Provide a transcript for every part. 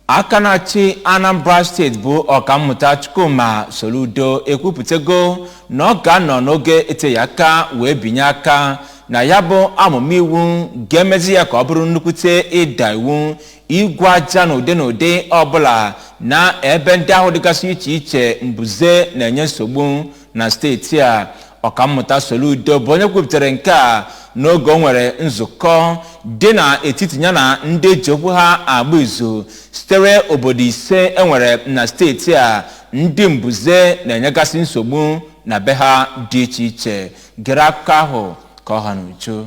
Aka na-achị Anambra Steeti bụ Ọkammụta Chukwuma Soludo ekwupụtago na ọ ga-anọ n'oge eteghị aka wee binye aka na ya bụ amụma iwu ga-emezi ya ka ọ bụrụ nnukwute ịda iwu igwu aja n'ụdị n'ụdị ọbụla na ebe ndị ahụ dịgasị iche iche mbuze na-enye nsogbu na steeti a. Ọkammụta Soludo bụ onye kwupụtara nke a n'oge o nwere nzukọ dị n'etiti ya na ndị eji okwu ha agba izu sitere obodo ise enwere na steeti a ndị mbuze na-enyegasị nsogbu na be ha dị iche iche. Gere akụkọ ahụ ka ọ ha n'uju.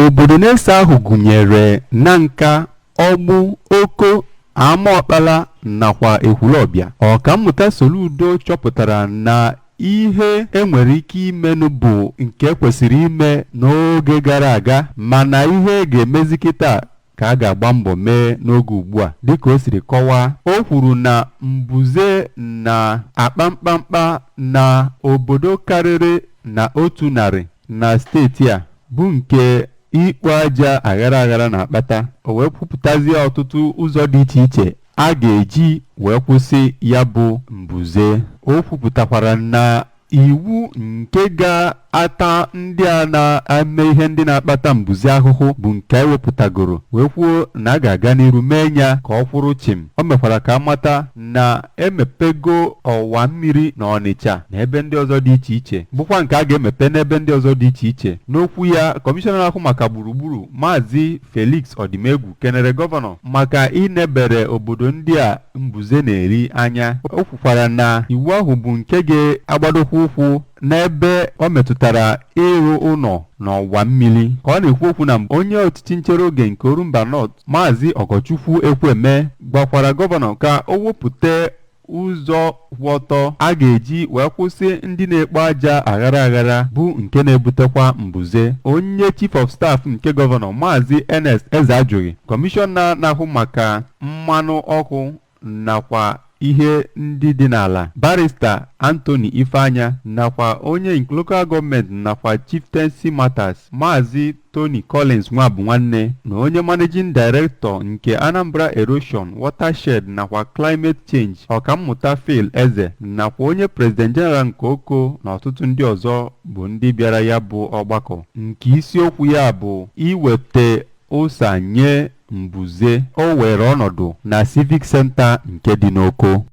Obodo na-ese ahụ gụnyere Nanka, Ọgbụ, Oko, Amaọkpala nakwa Ekwulọbịa. Ọkammụta Soludo chọpụtara na ihe enwere ike imenụ bụ nke kwesịrị ime n'oge gara aga, mana ihe ga-emezi kịta ka a ga-agba mbọ mee n'oge ugbu a. Dịka o siri kọwaa, o kwuru na mbuze na akpa mkpamkpa na obodo karịrị na 100 na steeti a bụ nke ikpo aja aghara aghara na-akpata. O wee kwupụtazie ọtụtụ ụzọ dị iche iche a ga-eji wee kwụsị ya bụ mbuze. O kwupụtakwara na iwu nke ga-ata ndị a na-eme ihe ndị na-akpata mbuze ahụhụ bụ nke ewepụtagoro, wee kwuo na a ga-aga n'iru mee ya ka ọ kwụrụ chịm. O mekwara ka amata na emepego ọwa mmiri na Ọnịcha na ebe ndị ọzọ dị iche iche, bụkwa nke a ga-emepe n'ebe ndị ọzọ dị iche iche. N'okwu ya, kọmishọna na-ahụ maka gburugburu, Maazị Felix Ọdịmegwu, kenere gọvanọ maka inebere obodo ndị a mbuze na-eri anya. O kwukwara na iwu ahụ bụ nke ga-agbadokwa ụkwụ n'ebe ọ metụtara ịrụ ụlọ n'ọwa mmiri. Ka ọ na-ekwu okwu na onye ọchịchị nchere oge nke Orumba North, Maazị Ọgọchukwu Ekweme, gwakwara gọvanọ ka o wepụta ụzọ kwụ ọtọ a ga-eji wee kwụsị ndị na-ekpo aja aghara aghara bụ nke na-ebutekwa mbuze. Onye chief of staff nke gọvanọ, Maazị Ernest Ezeajughi, kọmishọna na-ahụ maka mmanụ ọkụ nakwa ihe ndị dị n'ala, Barrister Anthony Ifeanya, nakwa onye local government nakwa chieftaincy matters, Maazị Tony Collins Nwabunwanne, na onye managing director nke Anambra Erosion, Watershed nakwa Climate Change, Ọkammụta Phil Eze, nakwa onye president general nke Oko na ọtụtụ ndị ọzọ bụ ndị bịara ya bụ ọgbakọ nke isiokwu ya bụ iweta ụsa nye mbuze. O were ọnọdụ na Civic Center nke dị n'Oko.